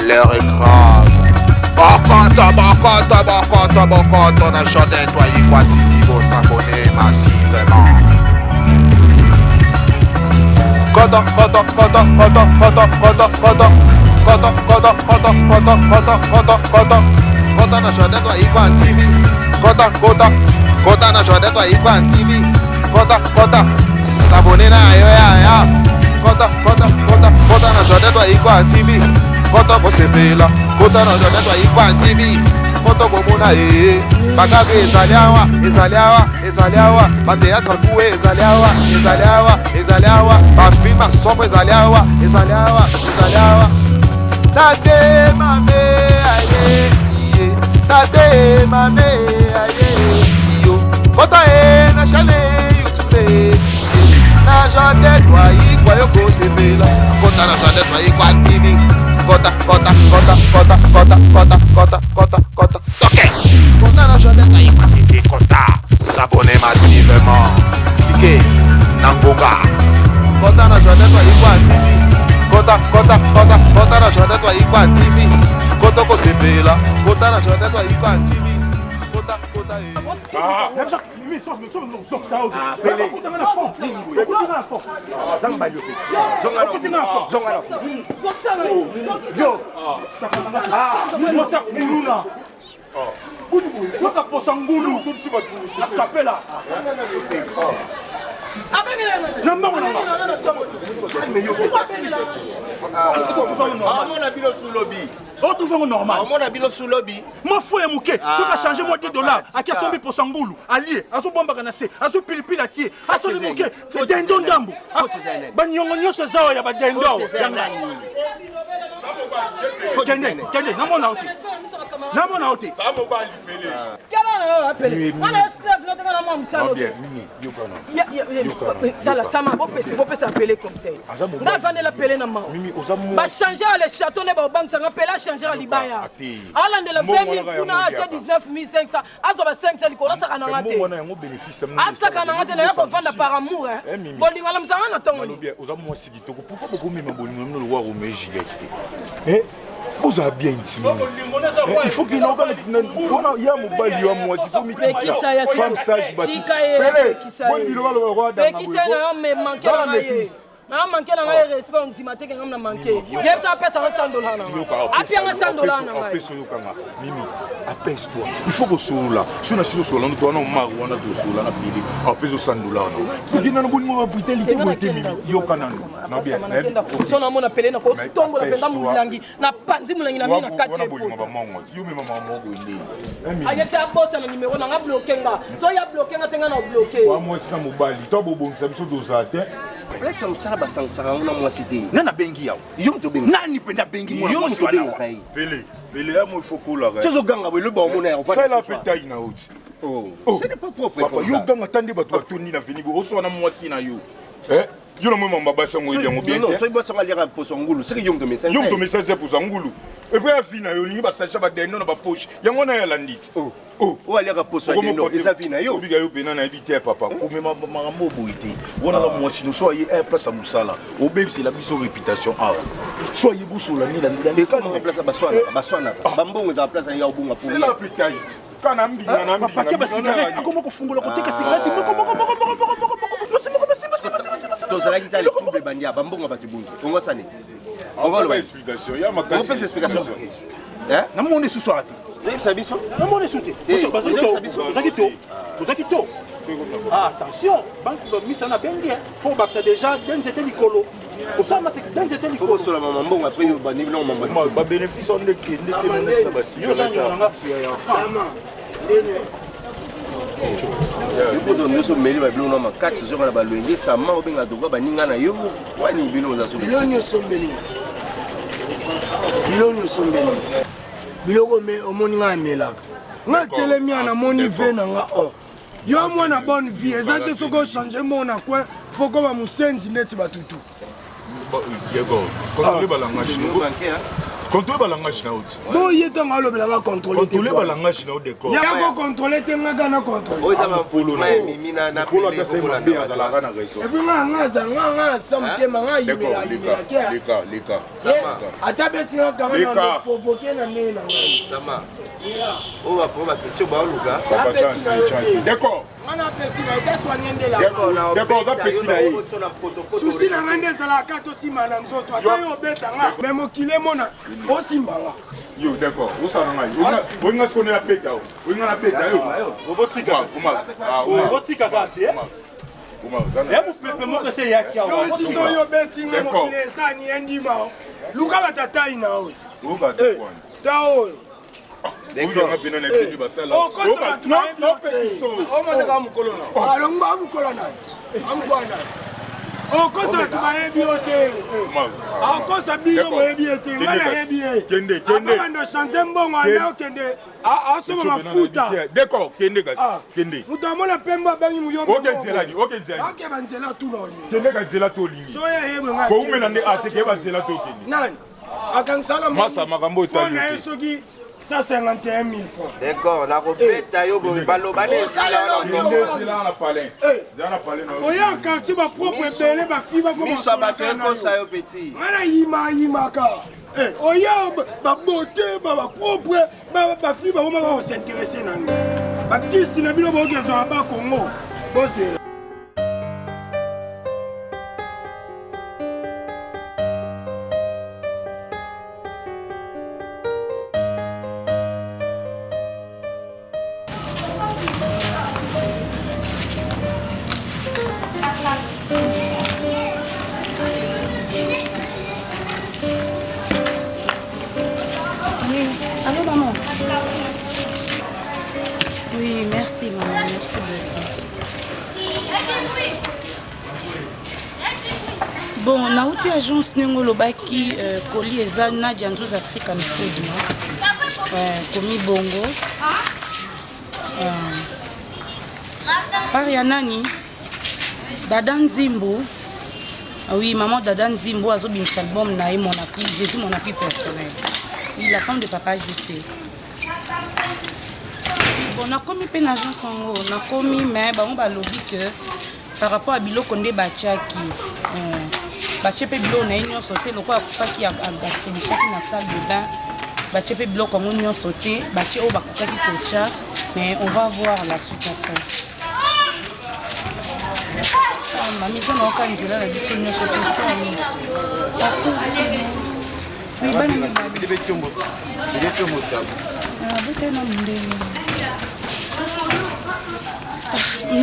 L'heure est grave. Bokota, bokota, bokota, bokota na Jardin Toyikwa TV, bo s'abonner massivement. Kota, kota, kota, kota, kota, kota, kota. Kota, kota, kota, kota, kota, kota, kota. Kota na Jardin Toyikwa TV. Kota, kota, kota na Jardin Toyikwa TV. Kota, kota, s'abonner na yo ya ya. Kota, kota, kota, kota na Jardin Toyikwa TV. Kota kosepela, kota na Jardin Toyikwa TV. Kota komona ee. Bakabe ezali awa, ezali awa, ezali awa. Ba théâtre kuwe ezali awa, ezali awa, ezali awa. Ba film ya somo ezali awa, ezali awa, ezali awa. Tate mame aye, iye. Tate mame aye, iyo. Kota e na chaîne YouTube e. Na Jardin Toyikwa yo kosepela. Kota na Jardin Toyikwa TV. Kota, kota, kota, kota, kota, kota, kota, kota, kota. Toke. Kota na Jardin Toyikwa TV. Kota. S'abonner massivement. Cliquez. Na ngonga. Kota na Jardin Toyikwa TV. Kota, kota, kota, kota na Jardin Toyikwa TV. Kota kosepela. Kota na Jardin Toyikwa TV. Kota, kota e. Zonga na Mwasa posa ngulu na kapela na mbongo na nga. Amona bino sulobi. Otrouve yango normal? Amona bino sulobi. Mwa fo ya moke, soki achange mwa 10 $, aki asombi posa ngulu, alie, azobombaka na se, azwi pilipili, atie, asoli moke, dendo ndambo, baniongo nyonso eza oyo ya badendo yanga. Kende, kende, namona yo te, namona yo te. Tala sama, bopesa, bopesa pele conseil. Nga avandela pele na mawa, bachange ya le château nde baobangisanga. Pele achange ya libaya, alandela 20 000 kuna, atia 19 500, azwa ba 500 likolo. Asaka nanga te, asaka nanga te. Naya kovanda par amour, bolingo alamusanga na ntongo. Oza mwasi kitoko, pourquoi bokomema bolingo na bino lokwa Romeo Juliette te? Ozala bien intime, il faut que wana ya mobali, ya mwasi, faut mikitisa. Femme sage. Pekisa ye na yo, me manke na ye, na manke na ngai respect. Ondima te ke ngai na manke. Yebisa apesanga 100 $ na ngai, apianga 100 $ na ngai. Apesa, oyokanga Mimi, apaise toi, il faut kosolola. So na siso osola ndo wana omar wana, tosolola na pele, apesa 100 $ na tokenda na bolingo, babrutalité boye te. Mimi, yoka nano na bien. So namona pele na kotombola mpenza molangi, na panzi molangi na mimi na kati. Wana bolingo bamango yo mema mama moko nde. Ayebisa abosa na numero nanga, bloke nga. So ya bloke nga te, nga na bloke. Wa mwasi na mobali to bobongisa biso, tozala te. Place ya mosala, basangisaka yango na mwasi te. Nani abengi yawo? Yo moto obenga. Nani mpenza abengi mwana Yo mwasi moto wana? obengaka ye. Pele, pele ya mo, ifo kolaka. Tozoganga boye, lobi baomona ya. Sala mpe tai na yo ti. Ce n'est pas propre. Papa, yo ganga ata nde bato batondi na veni boye, oswana mwasi na yo. Yo na moi mamba basi yango, oyebi yango bien te. Soki basi yango aliaka poso ngulu, soki yo moto mesa. Yo moto mesa eza poso ngulu, et puis avi na yo olingi basachet badendo na bapoche yango wana yalandi ti. Oyo aliaka poso ya dendo, eza vi na yo. Obika yo mpena, nayebi te papa, komema makambo boye te. Wana na mwasi no, so aye place ya mosala, obebisela biso réputation awa. So aye, bosola nde place baswanaka, baswanaka bambongo, ezala place ya obonga. Pour appetite kana mbinga na mbinga. Bapaquet bacigarette, akoma kofungola, koteka cigarette moko moko moko moko moko moko moko, mosi moko mosi mosi mosi mosi mosi. Tozalaki ta trouble ebandi ya bambongo, bato ebongi ongosani. Explication ya makasi. Opesa explication. Namoni lisusu aka te. Oyebisa biso. Namoni lisusu te. Ozalaki to, ozalaki to. Attention, banque misa na bengi, faut bakisa déjà de nzete likolo, osala maseki de nzete likolo. Osola mama mbongo, après yo bandi biloko mama. Babénéfice wana nde kende. Yo oza nyongo nanga. Sama ndenge. Yokozo nyonso omeli babiloko na makasi, ozoka na balwenge sama, obenga toka baninga na yo wani, biloko oza. Biloko nyonso ombelinga, biloko nyonso ombelinga, biloko omoni ngai amelaka, nga telemi ya namoni ve na nga o yo mwana bonne vie eza te. Soki ochange mona coin, faut koma mosenzi neti batutu. Contrôler ba langage na yo ti. Bon ye ntango alobela nga contrôler te. Contrôler ba langage na yo décor. Ya ko contrôler te nga kana contrôler. Oyo eza ba mfutima ya mimi na na pele ko landa. Azalaka na raison. Et puis nga nga za nga nga sa motema nga yimela yimela ke. Leka leka. Sama. Ata beti nga kanga na provoquer na ndenge na ngai. Sama. Oyo ba pro ba petit ba luka. Papa chance. D'accord. Nga na petit na ete soigne nde la. D'accord, oza petit na ye. Souci na nga nde ezalaka tosimba na nzoto ata yo obeta nga mais mokili emona osimba nga. Yo d'accord, osala ngai. Olinga sikoyo na peta yo. Olinga na peta yo. Obotika. Obotika kaka te. Ya mopepe moko ese eyaki awa. Yo sisi oyo obeti nga mokili esani endima. Luka batatai na yo. Ta oyo. Okosa bato bayebi yo te. Alongwa mokolo na amokolo na okosa bato bayebi yo te akosa bino boyebi ye te ngai nayebi ye akobanda change mbongo anda okende asomba mafuta moto amona pembe abengi muyombeokeba nzela tuna olingi nani akangisala masa makambo etali na ye soki 151 000 francs. D'accord, nakobeta yo boye baloba na esila na palin. Oya quartier ba propre ebele ba fille ba Miso ya bato ekosa yo petit. Nga na yima yimaka. Eh, oya ba beauté ba ba propre ba ba fille ba komaka ko s'intéresser na yo. Ba kisi na bino bokezwa ba Congo. Bozela. Oui, allô maman. Oui, merci maman, merci beaucoup. Bon, nauti agence ndenge olobaki euh, colis eza Nadia Nzuzi African Food no euh, komi bongo euh, par ya nani Dada Nzimbu ah oui maman Dada Nzimbu azobimisa album na ye mon appui Jésus mon appui personnel oui, la femme de papa JC bon nakomi mpe na agence yango nakomi mais bango balobi que par rapport ya biloko nde batiaki eh, batie mpe biloko na ye nyonso te lokola akufaki atrebishaki na salle de bain batie mpe biloko yango nyonso te batie oyo bakokaki kotya mais on va voir la suite après ah, mami eza naoka nzela na biso nyonso tosali akufi oui bana mibale abotali na mondele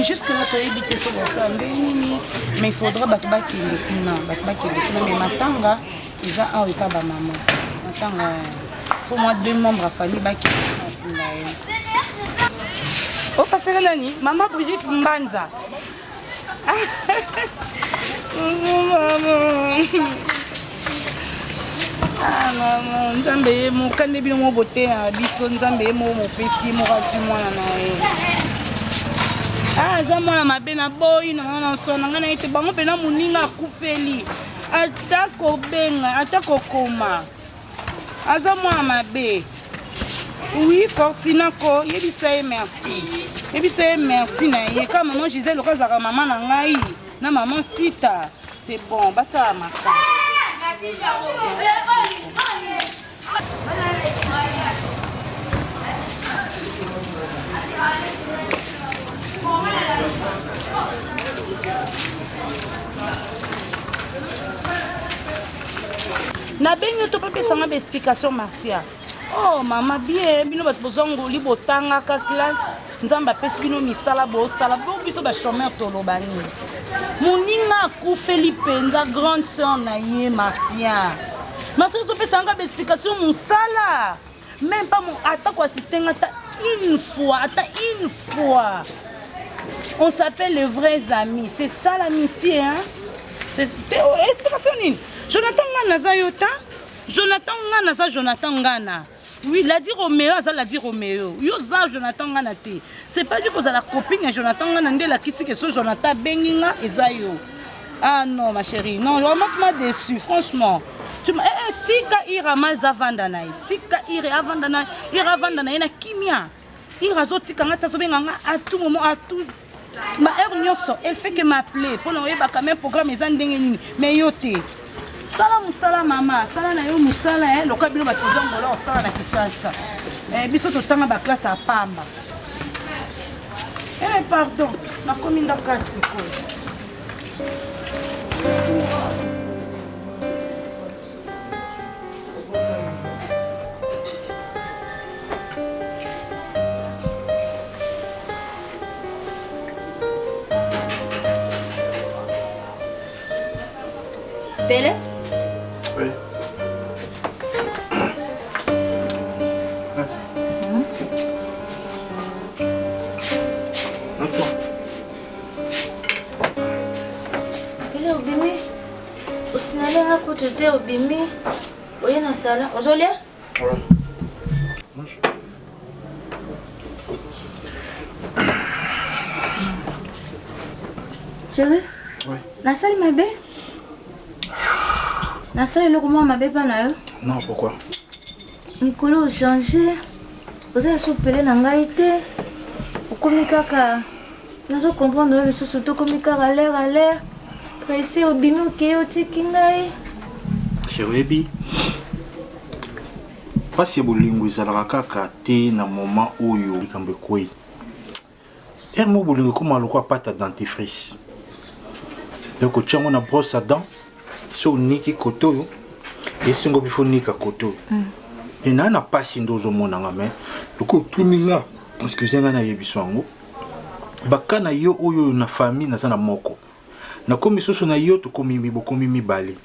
jusque là toyebi te soki basala nde nini mais il faudra bato bakende kuna bato bakende kuna mais matanga eza awa epa bamama matanga faut moi deux membres ya famille bakende kuna ye opasaka nani mama brigitte mbanza Ah, mama nzambe ye moko nde bino moko boteya biso nzambe ye moko mopesi ye moko azwi mwana na ye ah, aza mwana mabe na boyi na mama na sona ngai na ye te bango mpena moninga akufeli ata kobenga ata kokoma aza mwana mabe oui fortina ko yebisa ye merci yebisa ye merci na ye kaka maman gisele lokola azalaka mama na ngai na maman sita c'est bon basala makasi nabengi yo to mpe pesa nga baexplication marcia oh mama bien bino bato bozwa ngoli botangaka classe nzambe apesi bino misala bosala bo biso bachomeur toloba nini moninga akufeli mpenza grande sœur na ye marcia marcia topesa nga baexplication mosala même pas ata koassiste nga ata une fois ata une fois on s'appelle les vrais amis c'est ça l'amitié hein c'est oh, explication nini jonathan ngana aza yo ta jonathan ngana aza jonathan ngana oui ladi romeo aza ladi romeo yo oza jonathan ngana te c'est pas dit kozala copine ya jonathan ngana nde elakisi ke so jonathan abengi nga eza yo ah non ma chérie non vraiment tu m'as déçu franchement. Tu eh, eh, tika ira malza avanda na ye tika ira avanda na ira avanda na ye na kimia ira azotika nga te azobenga nga à tout moment à tout ba heure nyonso elle fait que m'appeler mpo na oyeba quand même programme eza ndenge nini mais yo te sala mosala mama sala na yo mosala eh, lokola bino bato oza ngola osala na kinshasa eh, biso totanga baklasse ya pamba eh, pardon nakomi ndaka sikoyo Pele Oui. Pele obimi osinale nga kutu te obimi oye na sala ozolia chéri Oui. nasali mabe nasali eloko mwa mabe mpa na yo Non, pourquoi mikolo ochange oza lisusu pele na ngai te okomi kaka nazo comprendre yo lisusu te okomi kaka l'air à l'air presse obimi okei otiki ngai Chéri oyebi mpasi ya bolingo ezalaka kaka te na moment oyo likambo ekwei heure moko bolingo ekóma lokola pâte à dentifrice donc otya yango na brosse à dent so oniki kote oyo esengo mpe fo nika kote oyo me naa na mpasi nde ozomona nga me lokola otuni nga excuse nga nayebiso yango baka na yo oyo na famille naza na moko nakomi susu na yo tokomi bokomi mibale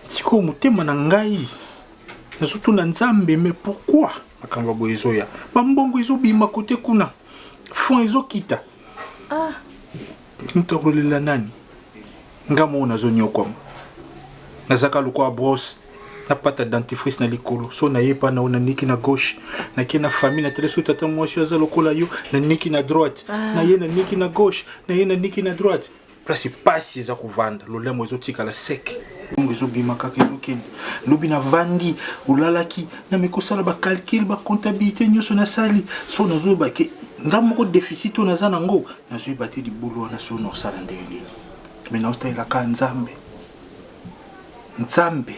sikoyo motema na ngai nazotuna nzambe me pourquoi makambo ya boye ezoya bambongo ezobima kote kuna fond ezokita ah. moto akolela nani nga moko nazonyokwama nazaka lokola brosse na pata dentifrice na likolo so naye epa na yo naniki na gauche nake na famille na tele so tata mwasi aza lokola yo naniki na droite ah. naye naniki na gauche naye naniki na droite place pasi eza kovanda lolemo ezotikala sec mbongo ezobima kaka ezokende lobi navandi olalaki nameki kosala bacalcule bacomptabilité nyonso nasali so nazoyeba ke nga moko déficit oyo naza nango nazoyeba te libulu wana so naosala ndenge nini me naotalelaka nzambe nzambe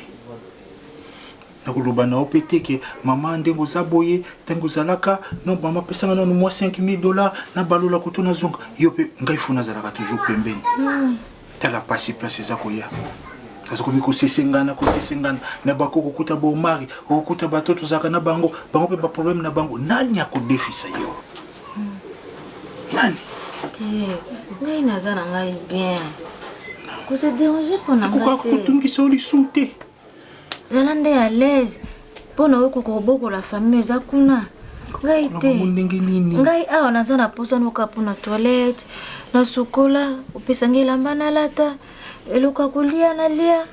nakoloba na yo mpe te ke mama ndenge oza boye ntango ozalaka no mama pesanga nanu mwa 5000 dollars nabalola koto nazonga yo mpe ngai fo nazalaka toujours pembeni hmm. tala pasi place eza koya azokomi kosesengana kosesengana na bako okokuta baomari okokuta bato tozalaka na bango bango mpe baproblème na bango nani akodefisa yo hmm. nani te ngai naza na ngai bien kose déranger mpo na ngai te kotungisa yo lisumu te Zala nde à l'aise mpo na okoka kobokola famille eza kuna ngai te ngai awa naza na posa noka mpo na toilette nasukola opesa ngai elamba nalata eloko ya kolia nalia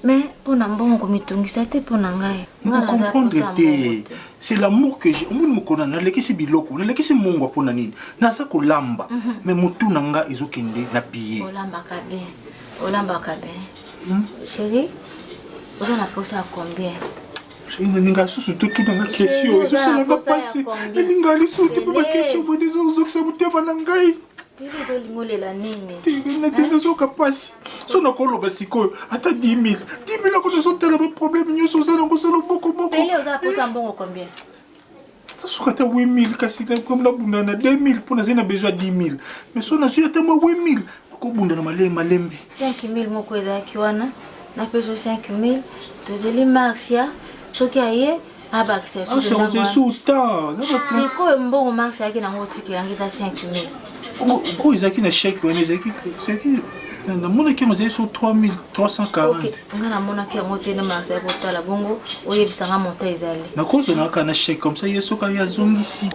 mais mpo na mbongo komitungisa te mpo na ngai comprendre te c'est l'amour que j'ai omoni mokolo nalekisi biloko nalekisi mungwa mpo na nini naza kolamba mhm. mais motu na nga ezokende na billet olambaka bien olambaka bien Hmm? Chérie, oza na posa ya combien? Chérie, nalinga lisusu totuna nga question ezosalanga mpasi nalinga lisusu te mpo bakestion boye ezozokisa motema na ngai te nazoka mpasi so nakoloba sikoyo ata 10 000 10 000 ako nazotala baproblème nyonso oza nango oza loboko moko nasuka ata 8000 kasi nabunda na 2000 mpo nazali na besoin ya 10000 mais so nazwi ata mwa 8000 nakobunda na malembe malembe 5000 moko ezalaki wana napesa 5000 tozeli marcia soki aye abakisa sikoyo mbongo max ayaki nango otikela yango eza 5000 oyo ezalaki na chèque wana ezalaki namonaki yango ezali so 3340 nga namonaki yango te nde marse ya kotala bongo oyebisa nga monta ezali nakozwa na kaka na chèque comme ça ye soki aye azongisi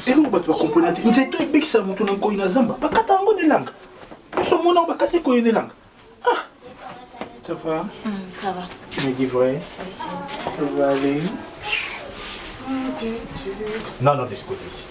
eloko bato bakomprena te nzete ebekisa moto na nkoi na zamba bakata yango na elanga biso omona yango bakati ekoye na elanga ah ça va mm, ça va tu me dis vrai ça va aller non non de ce côté ici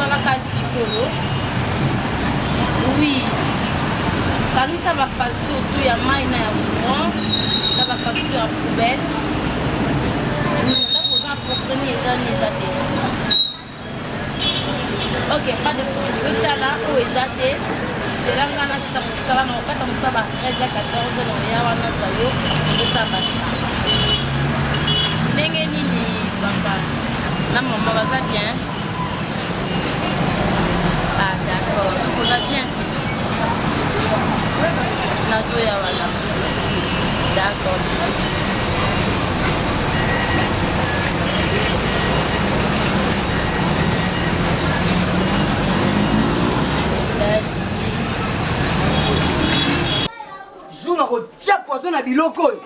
mosala ka sikoyo. Oui. Kangisa ba facture tout ya mai na ya courant na ba facture ya poubelle. Ndako oza approvisionne eza nini eza te. Ok, pas de problème. Otala oyo eza te. Zela nga nasisa mosala na kokata mosala ba 13 14 na oya wana zwa yo osala ba charge. Ndenge nini papa na mama baza bien? Ah d'accord, donc oza bien siko. Nazoya wana. D'accord, bisous. Jour nakotia poison na biloko oyo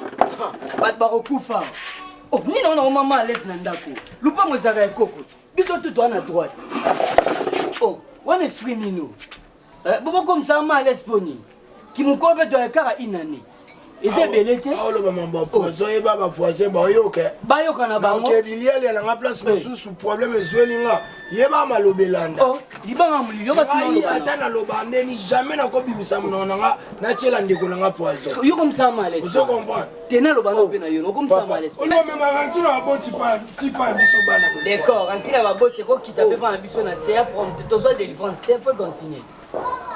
bato bakokufa. Oh, nini wana mama à l'aise na ndako. Lupango ezalaka ya koko. Biso tout toa na droite. Oh, wana esprit nini oyo? Eh, bobokomisa ma à l'aise mpo nini? Kimokolo mpe toya kaka une année. Eza ebele te. Aoloba mambo ya poison yeba ba voisin baoyoka. Bayoka na bango. Naoke bilialia na nga place mosusu problème ezweli nga. Yeba maloba elanda. Oh, libanga molili yoka sima Ngai ata naloba ndeni jamais nakobimisa monoko na nga natiela ndeko na nga poison. Yo komisa ma à l'aise. Ozo comprendre? Te naloba no mpe na yo okomisa ma à l'aise. Olomema rancune ya baboti tipa ya biso bana. D'accord, rancune ya baboti ekokita mpe bana biso na se ya prom te tozwa délivrance te faut continuer.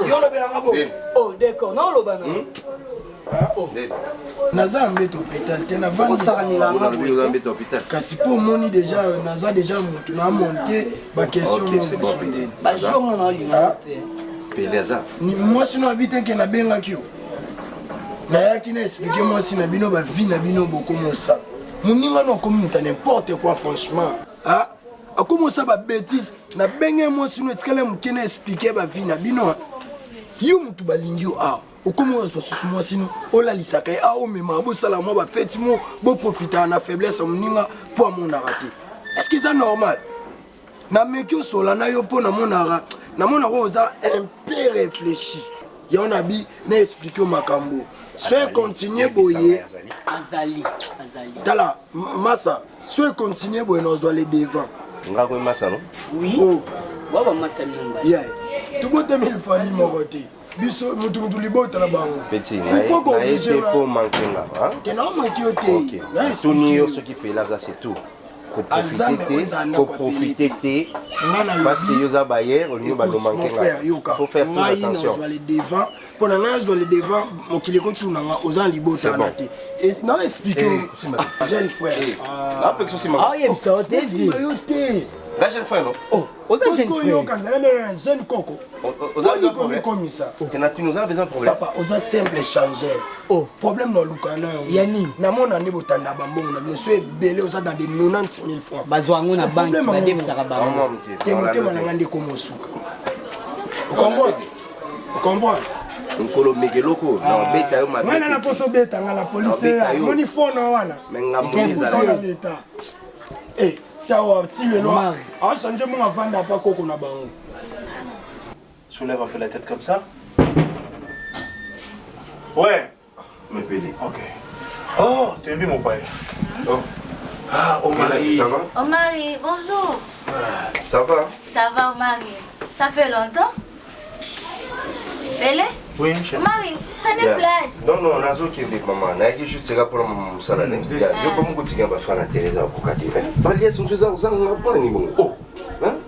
Yo olobelanga bongo. Oh, d'accord, na oloba na. Oh. Naza mbeto hôpital te navandi kasi mpo omoni deja naza deja motu na monte baquestion mwasi no abi te ke nabengaki yo nayaki na explike mwasi na bino bavi na bino bokomosala moninga no akomi moto ya n'importe quoi franchement akomi osala babétise nabenge mwasi no etikala moke na explike bavi na bino yo motu balingi yo awa okomi oyo azwa susu mwasi no olalisaka ye awa omemaka bosala mwa bafeti mo boprofitaka na faiblesse ya moninga mpo amonaka te estce eza normal nameki osola na yo mpo namonaka namonaka oza un peu réfléchi yango nabi na explike yo makambo so econtinue boye azali azali tala masa so econtinue boye nazwa le devant nga koyi masa no oui oh. baba masa mimba yeah. tobotami famille moko te biso mutu mutu libota na bango petit naye te fo manke nga te na manke yo te natuni yo soki pela aza c'est tout koprofite te parce que yo oza bayer olingi bando manke nga faut faire très attention nazwa le devant mpo na ngai azwa le devant mokili ekotuna nga oza na libota wana te na explike jeune frère ayebisa yo te yo te nga jeune frère non oh oza jeune frère oyoka nzala na jeune koko oza oza besoin problème papa oza simple échangeur oh. problème na oluka na yango ya nini namona nde botanda bambongo na bino so ebele oza dans de 90 000 francs bazwa yango na banki badefisaka bango te motema na ngai nde komosuka okomprendre okomprendre nkolo meka eloko na obeta yo mabe ngai na poso obeta nga la police moni fono wana me ngambo ezala leta eh tawa ti lelo achange mongo avanda pa koko na bango Soulève un peu la tête comme ça. Ouais. Mais Pélé. Ok. Oh, tu aimes bien mon père. Oh. Ah, Omari. Ça va Omari, bonjour. Ça va Ça va, Omari. Ça fait longtemps Pélé Oui, chérie. Omari, prenez Yeah. place. Non, non, nazokende mama nayaki juste kaka mpona mama mosala ne yo komi kotika bafana teresa okoka te baliasi mosusu eza kozanga mpona nini bongo Oh.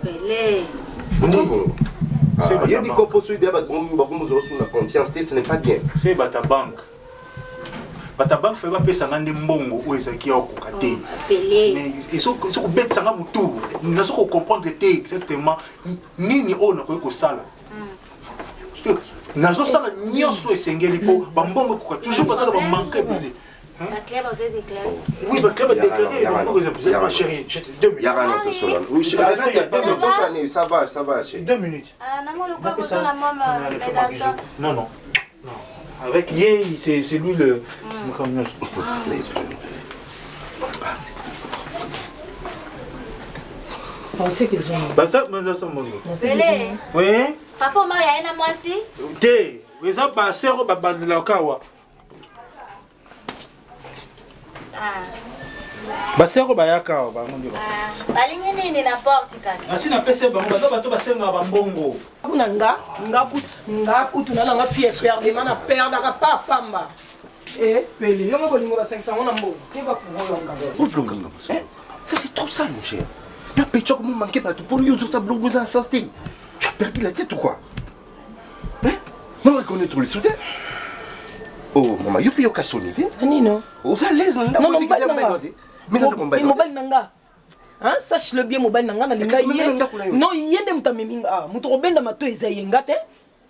Pélé. nini bongo C'est Ah, yebi bata kopo soki deya bato bakomozwa osuna confiance te ce n'est pas bien C'est bata banque. Bata banque fait bapesa nga nde mbongo oyo ezalaki ya kokoka te. Pélé. Mais ezokobetisa nga motu nazo kocomprendre te exactement nini oyo nakoki kosala nazosala nyonso esengeli mpo bambongo ekoka toujours baza na bamanke ebele Baclub, vous êtes déclaré. Oui, baclub adéclaré bambongo eza ma chérie deux minutes yaka na tosola Oui, chérie, tosala, ça va ça va chérie deux minutes Ah, non, le Napesa- quoi, moi, Non, allez, mes fais-moi bisou. attentes. Non, non. Non. Avec Yé, c'est lui le. makambo nyonso. Pensez qu'ils ont. Baza baza mbongo. Pélé. Oui. Papa Omari, aye na mwasi Te, eza basero babandelaka awa. Ah. Baseko bayaka awa bango nde ah, balingi nini na porte kasi? Nasi napesi bango baza bato basengaka bambongo. Kuna nga nga kutu nga kutu na nanga fille perdema na perdaka pa pamba. Eh pele yo moko bolingo basangisa ngo na mbongo. Te va pour olonga. Eh, ça c'est trop sale mon cher. Na pecho comme manquer bato pour yo ça biloko eza na sens te. Tu as perdu la tête ou quoi? Hein? Non reconnaître les soutien. Oh maman, yo pe yoka soni te. Nino. Oza l'aise na ndako ebiki ya mobali te. Mais ndako mobali. Mobali na nga. Hein, sache le bien mobali na nga na linga ye. Non, ye nde moto amemi nga. Ah, moto kobenda mato eza ye nga te.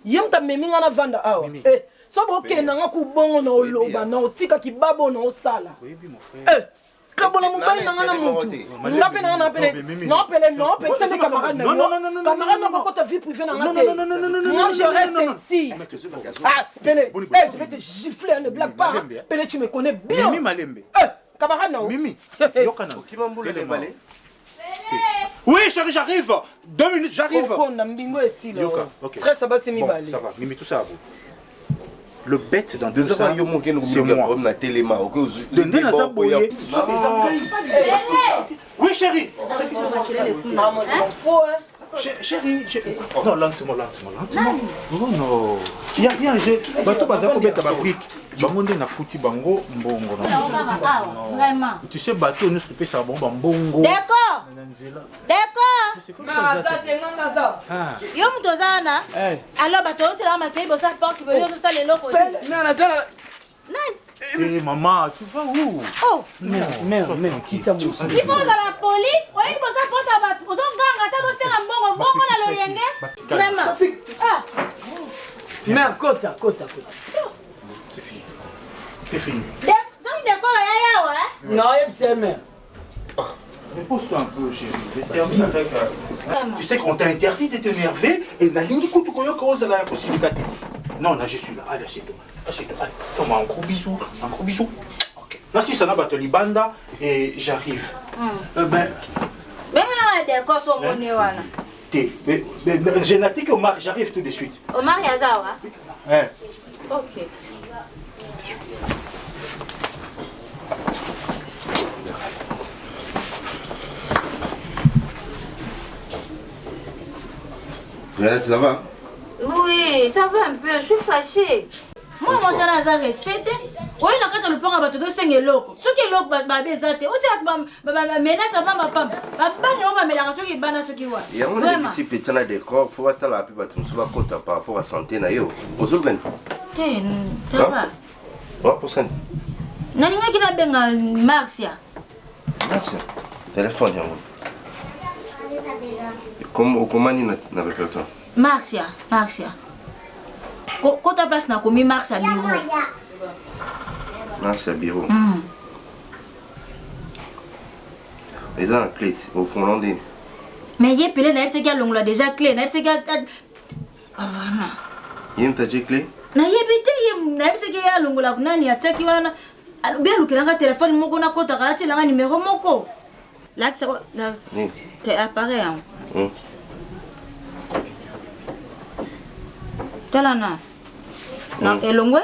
Ye moto amemi nga na vanda awa. Eh, so bokenda nga ku bongo na oloba na otika kibabo na osala. Eh, kabola mobali na nga na mutu nga mpe na nga na pele non pele non pekisa nde camarade na yo camarade na kokota vie privée na nga te moi je reste ici ah pele eh, je vais te gifler ne blague pas hein. pele tu me connais bien mimi malembe eh, camarade na yo mimi yokana Oui, chérie, j'arrive. Deux minutes, j'arrive. Okonda mbingo esila. Yoka, ok. Stress abasi Bon, mibale. ça va. Mimi, tout ça, bon. Le bête dans tout ça, c'est moi. na telema Nde naza boye. Oui, chérie. Ah, moi, je m'en fous, hein. Chérie, chérie. Non, lentement, lentement, lentement. Non, non. Il n'y a rien. Bato baza kobeta ba brique. Bango nde nafuti bango mbongo. Vraiment. Tu sais, bato nyonso topesaka bango bambongo. D'accord. Na nzela. D'accord. Naza te nga naza. Ah. Yo moto oza wana? Alors bato oyotelaka makei bosa porte boyo ozosala eloko te. Naza Nani? Eh maman, tu vas où? Oh. Mère, mère, mère, kita mosi. Il faut ozala poli, oyebi bosa porte ya bato, ozonganga ata ozosenga mbongo, mbongo na loyenge. Vraiment. Ah. Mère, kota, kota, kota. C'est fini. C'est fini. Donc décor ya yawa? Non, yebisa mère. Repose-toi un peu, chérie. Je termine avec. Tu sais qu'on t'a interdit de t'énerver et nalingi kutu koyoka ozala ya kosilika te. Non, non, je suis là. Allez, assieds-toi. Assieds-toi. Allez, fais-moi un gros bisou. Un gros bisou. Ok. Nasisa na bato libanda et j'arrive. Ben, Benga na décor so omoni wana. te. Mais, mais, mais, je n'attends que Omar, j'arrive tout de suite. Omar aza awa? Hein. Ok. Renate, ça va? Oui, ça va un peu, je suis fâchée. Moi, moi, ça naza respecté. oyo na kati ya lopango ya bato tosenga eloko soki eloko babe eza te otiaka bamenase pamba pamba babani yango bamelaka soki ebana soki wa yango nayebisi peta na décor fo batala mpe bato mosusu bakota par rapport à santé na yo ozoluka nini te ça va waposani nalingaki nabenga marcia marcia telefone yango okoma nini na répertoire marcia marcia kota place nakomi marcia bureau marcia bureau eza na clé te ofungola ndeni mais ye pele nayebisaki alongola déjà clé nayebisaki ah, vraiment ye moto atie clé nayebi te ye nayebisaki ye alongola nani atiaki wana be alukelanga telefone moko nakotaka atielanga numero moko lakisa te appareil yango tala na elongwe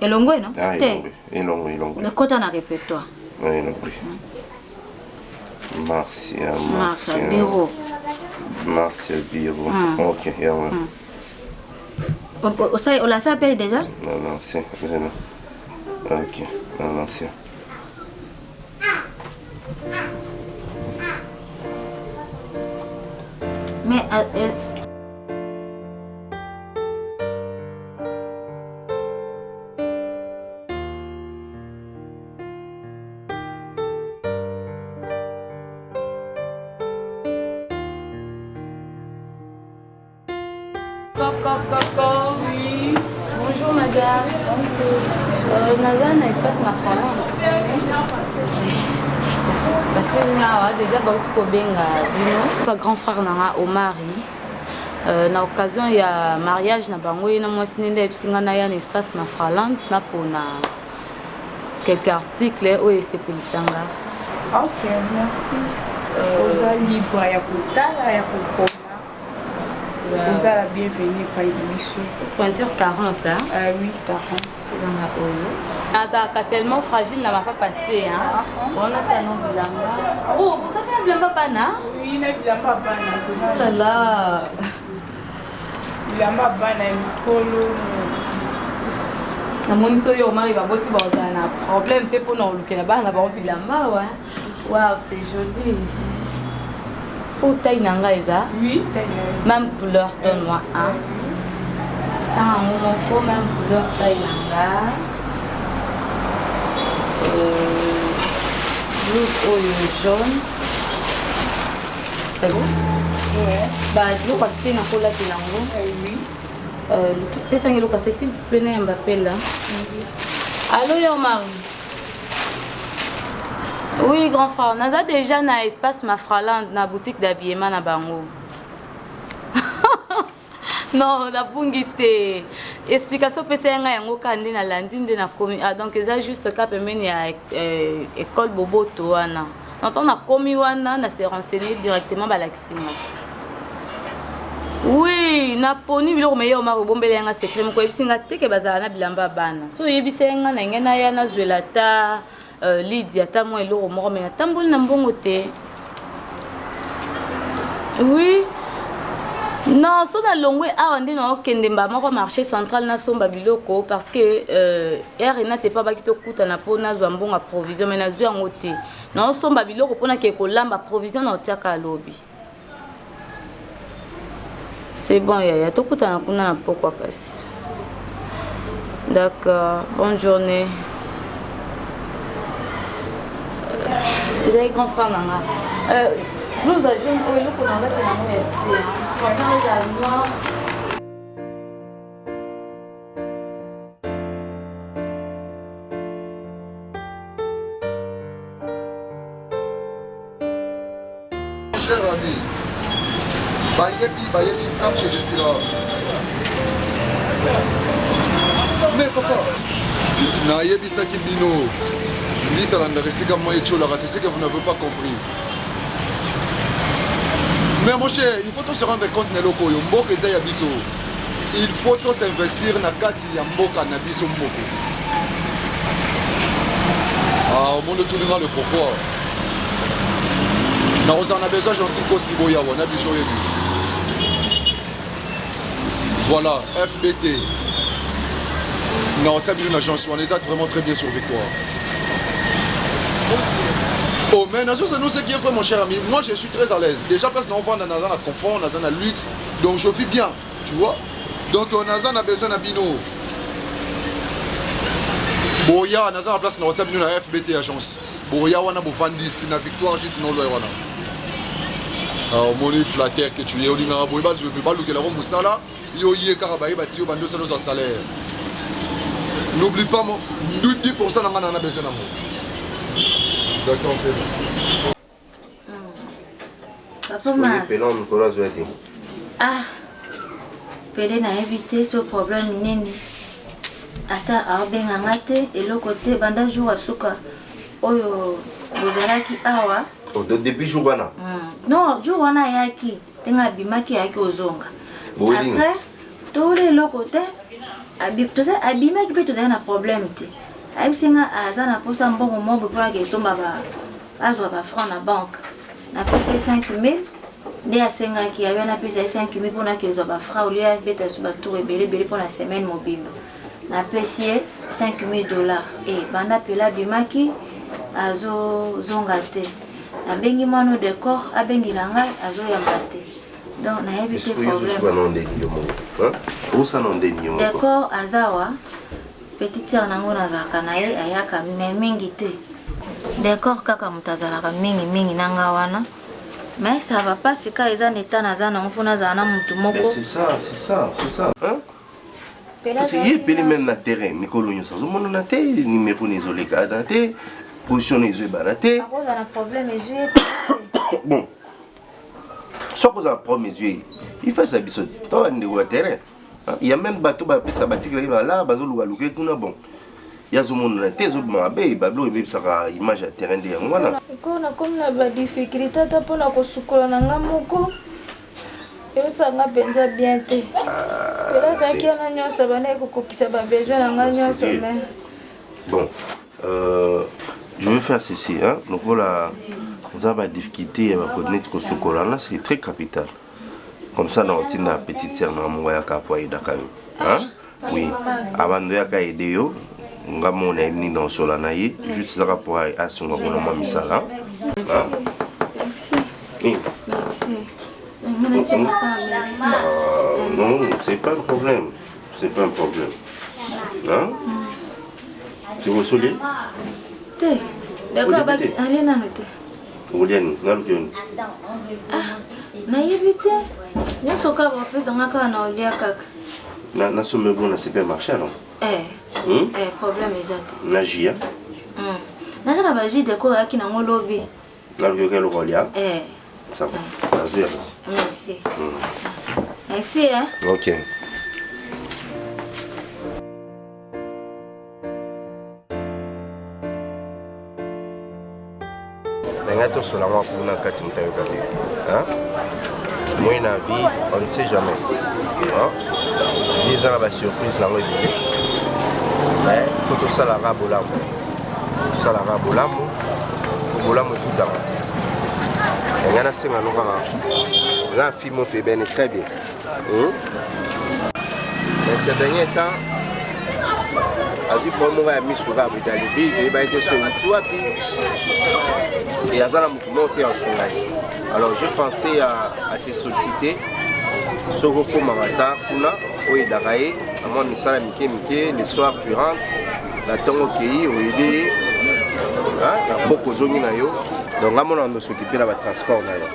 elongwe no ah, te elongwe elongwe ekota na répertoire elongwe Marcia Marcia bureau Marcia bureau mm. ok yango mm. osali olasa appel déjà non non c'est c'est ok non non c'est mais Coco, oui. Bonjour madame. Bonjour. Naza na espace Mafralande. Basengi awa déjà bauti kobenga bino. Pa grand frère na nga Omari. Euh, na occasion ya mariage na bango ye na mwasi nde nde ayebisi nga naya na espace Mafralande napona quelques articles oyo esepelisa nga. Ok, merci. Oza libre ya kotala ya kokoma. Oza la bienvenue epai na biso. Pointure 40, hein? Ah oui, 40. Tikanga oyo. Nazalaka tellement fragile na mapapa se, hein? Wana tano bilamba. Oh, bozaka na bilamba bana? Oui, na bilamba bana. Oh là là. Bilamba bana ya mikolo. namoni soki omari baboti bakozala na problème te mpona kolukela bana na bango bilamba wa Wow, c'est joli. Oh, taille nanga eza? Oui, taille nanga. Même couleur, donne-moi un. Ça, un moko, même couleur, taille nanga. Euh, blouse oyo jaune. C'est bon? Ouais. Bah, biloko ya se nakolatela yango. Oui. Euh, pesanga eloko ya se s'il vous plaît nayamba mpe là. Allo, yo Marie. Oui, grand frère, naza déjà na espace Mafraland na boutique d'habillement na bango. non nabungi te explication opesa ya ngai yango kaka nde nalandi nde nakomi ah, donc eza juste ka pembeni ya euh, école boboto wana ntango nakomi wana na se renseigner directement balakisi nga oui naponi biloko meye omar obombela yanga secret moko oyebisi nga teke bazala na bilamba bana so oyebisa ye nga na ngai naya nazwela ata euh, lidi ata mwa eloko moko me natamboli na mbongo te oui non so nalongwe awa nde naokende mba moko marché central nasomba biloko parce que euh, r renate epa baki tokutana mpo nazwa mbongo ya provision mai nazwi yango te naosomba biloko mpo nake kolamba provision na otiaka lobi c'est bon yaya tokutana kuna na pokwa kasi d'accord bonne journée euh, ezali grand frère na nga euh, blouse ya jaune oyo eloko na ngati nango ya se ezala noir. Cher ami, bayebi bayebi ils savent que je suis là. Mais papa, nayebisaki bino mbisi alandaka esika mai etiolaka, c'est ce que vous n'avez pas compris. Mais mon cher, il faut se rendre compte na eloko oyo mboka eza ya biso. Il faut to s'investir na kati ya mboka na biso moko. Ah, omoni otuni nga le pourquoi. Nakozala na besoin Jean Nkosi boyawa na biso oyebi. Voilà, FBT. Nakotia bino na agence wana eza vraiment très bien sur Victoire. Oh mais nazo nous ce qui est vrai mon cher ami, moi je suis très à l'aise. Déjà place na ovanda naza na confort, naza na luxe, donc je vis bien, tu vois. Donc on naza na besoin na bino. Boya naza na place na kotia bino na FBT agence. Boya wana bovandisi na Victoire juste na olwa wana. Ah, omoni flatteur que tu es olingaka boye balukelako mosala yo ye kaka baye batie yo bandi osala ozwa salaire. N'oublie pas mon 10% na nga na besoin nango. D'accord, c'est bon. Papa ma. Pele mikolo azwa te. Ah. Pele nayebi te so problème nini. Ata aobenga nga te eloko te banda jour asuka oyo bozalaki awa. Oh, donc depuis jour wana? Non, jour wana ayaki ndenge abimaki ayaki ozonga. Après towela eloko te abimaki mpe tozali na problème te. Ayebisi nga aza na mposa mbongo moko mpona kesomba ba azwa ba franc na banque. Napesi ye 5000 nde asengaki abe napesa ye 5000 mpona akezwa ba franc au lieu abeta su ba tour ebele ebele mpona semaine mobimba. Napesi ye 5000 dollars e banda pela abimaki azozonga te. Nabengi mwana decor abengela ngai azoyamba te. Donc nayebi te problème. Decor azawa petite sœur nango nazalaka na ye ayaka mais mingi te. Decor kaka moto azalaka mingi mingi na nga wana. Mais ça va pas sika eza na état naza nango mpo nazala na motu moko. Mais c'est ça, c'est ça, c'est ça. Hein? Parce que ye pele même na terrain mikolo nyonso azomonana te numéro na ezoleka na te position na ezoyebana te. Akozala na problème ezwi ye. Bon, soki ozala problème ezwi ye il faut esa biso to bandeko ya terrain. Il y a même bato bapesa batikelaki bala bazolukaluka kuna bon ye azomonana te ezobima mabe babiloko ebebisaka image ya terrain nde yango wana. Ko nakomi na ba difficulté ata mpona kosukola na nga moko. Eosala nga mpenza bien te. Pele azalaki wana nyonso abandaki kokokisa ba besoin na nga nyonso mais Bon, euh, je vais faire ceci, hein. Lokola oza ba difficulté ya ba neti kosukola là, c'est très capital. Comme ça na otinda petite sœur na moko ayaka po ayedaka yo. Hein? Oui. Abando yaka aider yo. Nga moko nayebi nini na osola na ye juste ezaka po asunga kuna mwa misala. Merci. Hein? Merci. Nini? Merci. Nga nasepaka merci. Ah, non, c'est pas un problème. C'est pas un problème. Hein? C'est osoli? Te. D'accord, Oyebi te? alie nanu te. Okolia nini? Naluki yo nini? Ah, nayebi te. Nyonso kaka bapesa nga kaka na olia kaka. Na nasomba bongo na supermarché alors. Eh. Hmm? Eh, problème eza te. Na jus, hein? Mm. Naza na ba jus de ko ayaki nango lobi. Naluki yo kaka eloko olia. Eh, Ça va. Nazwi ya kasi. merci. Hmm. Merci, hein. Ok. Na ngai tosola yango kuna kati moto ayoka te. Hein? Moi na vie, on ne sait jamais. Hein? Vie eza na ba surprise nango ebele. Mais faut tosalaka bolamu. Tosalaka bolamu, po bolamu efutaka. Na ngai nasenga no kaka eza na fille moto ebene très bien. Hmm? Mais ces derniers temps, azwi problème moko ya misu kaka boye dans le vide eyebaki te so euti wapi e aza na motu moko te asunga ye alors j'ai pensé à, à te solliciter soki okomaka ata kuna oyedaka ye na mwa misala mike mike le soir tu rentres na ntongo okei oyede ye na boko ozongi na yo donc nga mona s'occuper na batransport na yo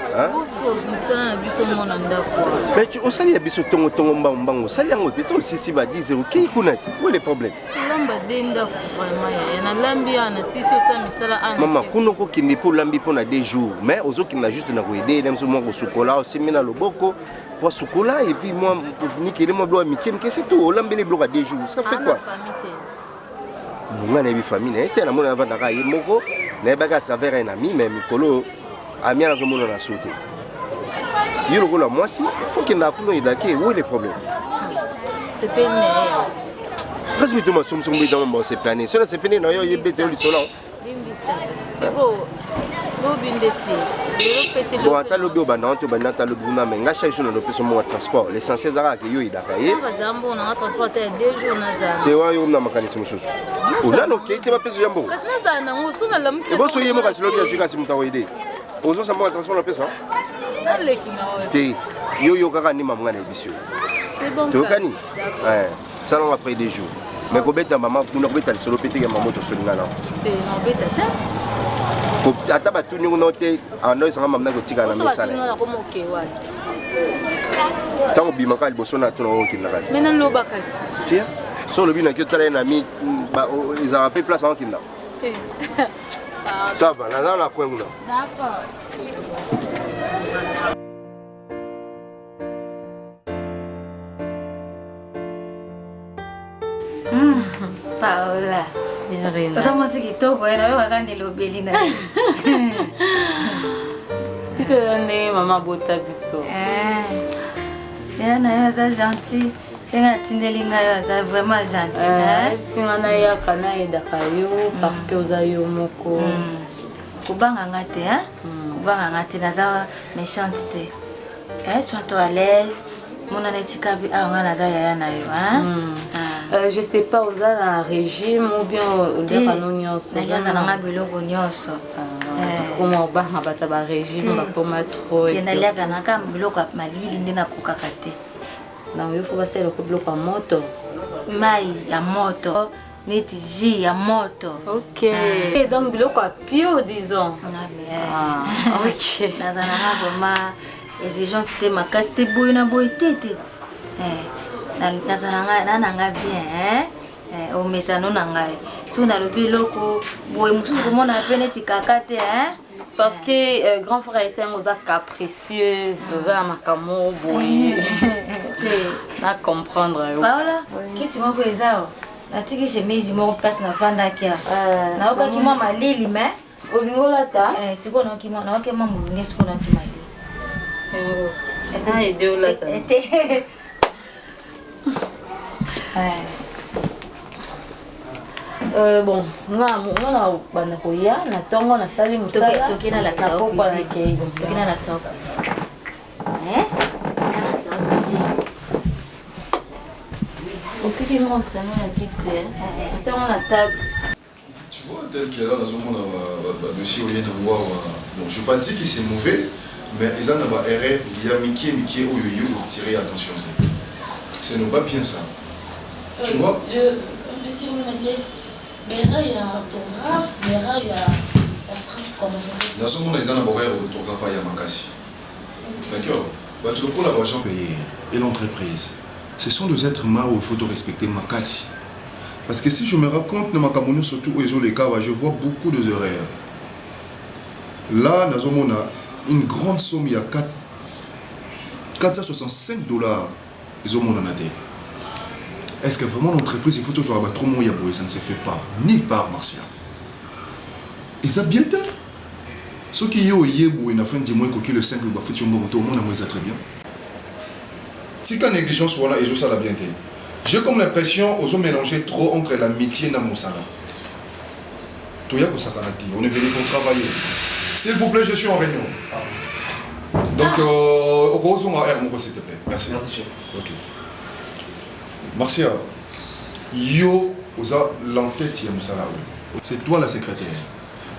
mosala na biso mona ndako mais tu osali ya biso tongo tongo mbangu mbangu osali yango te to osisi ba 10 heures okei kuna ti où est le problème olamba de ndako vraiment yaya nalambi awa na sisi osala misala awa mama kuna okokende mpo olambi mpo na 2 jours mais ozokenda juste na koyede na biso mwa kosukola osimbi na loboko po asukola et puis mwa nikele mwa biloko ya mike mike c'est tout olambeli biloko ya 2 jours ça fait quoi ngai nayebi famille na ye te namoni avandaka ye moko nayebaki à travers un ami mais mikolo ami wana azomona na so te yo lokola mwasi fo kendaka kuna oyedaki où est le problème kasi bito masomosombo ezama mba oseplane so nasepene na yo oyebete yo lisolo lobi nde te lelo mpe te bon ata lobi obanda wana te obanda ata lobi kuna mais ngai chaque jour nalopesa moko ya transport l'essentiel eza kaka ke yo oyedaka ye te wana yo na makanisi mosusu onano okei te bapesa yo ya mbongo eboso ye moko kasi lobi azwi kasi moto akoyede ozosa mbongo ya transport napesa te yo yo kaka nde mamu ngai nayebisi yo toyokani salango après deux jours mais kobeta mama kuna kobeta lisolo mpe teke mama tosolinga nao ata batuni kuna te ando esanga mama kotikala na misala ntango obimaka liboso na tuna okendaka si so olobi naki otala ye na mi ezalaka mpe place aokenda ça va naza na coin kuna. D'accord. Paola. Oza mwasi kitoko ye nayokaka na elobeli na yo. Biso eza ndenge mama abota biso. Yaya na yo aza gentil. Ndenge atindeli ngai yo aza vraiment gentil. Ayebisi ngai nayaka nayedaka yo parce que oza yo moko. Kobanga nga te, hein? Kobanga nga te, naza méchante te. Eh, sois toi à l'aise. Mona neti kabi awa nga naza yaya na yo, hein? Ah. Je sais pas oza na régime ou bien oliaka no nyonso. Naliaka na nga biloko nyonso. Koma obanga bato ya barégime bakoma trop. Te naliaka na kaka biloko ya malili nde nakokaka te. Donc yo fo basalelaka biloko ya moto. Mai ya moto. Neti jus ya moto. Ok. Ah. Donc biloko ya pio disons. Ah, ok. Naza na nga vraiment exigente te makasi te boye na boye te te. Eh, naza na nga na na nga bien hein. Eh, omesano na ngai. Soki nalobi eloko boye mosusu komona pe neti kaka te hein. Parce que euh, grand frère esengo oza capricieuse, oza na makambo boye. Na comprendre yo. Paola, kiti moko eza awa. Natiki chemise moko place nafandaki awa. Nayokaki mwa malili mais olingi olata? Eh, sikoyo nayoki mwa nayoki mwa molunge sikoyo nayoki malili. Yango. Na aide olata. Te. Euh, bon nga nga na banda koya na ntongo nasali mosala Toke na lakisa na pokwa nakei Toke na lakisa yo cuisine. Hein? Nalakisa yo cuisine. Otiki montre ngo na kiti otia ngo na table. Tu vois, tel que là, nazomona ba dossier oye nango awa. Bon, je pas dit que c'est mauvais, mais eza na ba erreur ya mike mike oyo yo otirer attention te. Ce n'est pas bien ça. Tu vois? Le, monsieur, oui, monsieur, mais il y a orthographe, mais il y a la frappe comment Nazomona eza na ba erreur orthographe ya makasi. D'accord? Bato lokola ba gens payés et l'entreprise. Ce sont des êtres humains où il faut te respecter makasi. Parce que si je me raconte na makambo nyonso tout oyo ezoleka awa, je vois beaucoup de erreurs. Là, nazomona une grande somme ya 4 465 dollars ezomonana te. Est-ce que vraiment l'entreprise il faut tozwaka ba trop moko ya boye, ça ne se fait pas nulle part Marcia. Eza bien te. Soki yo oye boye na fin du mois ekoki le 5 bafuti yo mbongo te omona yango eza très bien. Tika negligence wana ezosala bien te. J'ai comme l'impression ozo mélanger trop entre l'amitié na mosala. Toya kosakana te, on est venu pour travailler. S'il vous plaît, je suis en réunion. Donc, euh, okozonga heure moko s'il te plaît. Merci. Merci chef. Ok. Marcia, yo oza l'entête ya mosala oyo. C'est toi la secrétaire.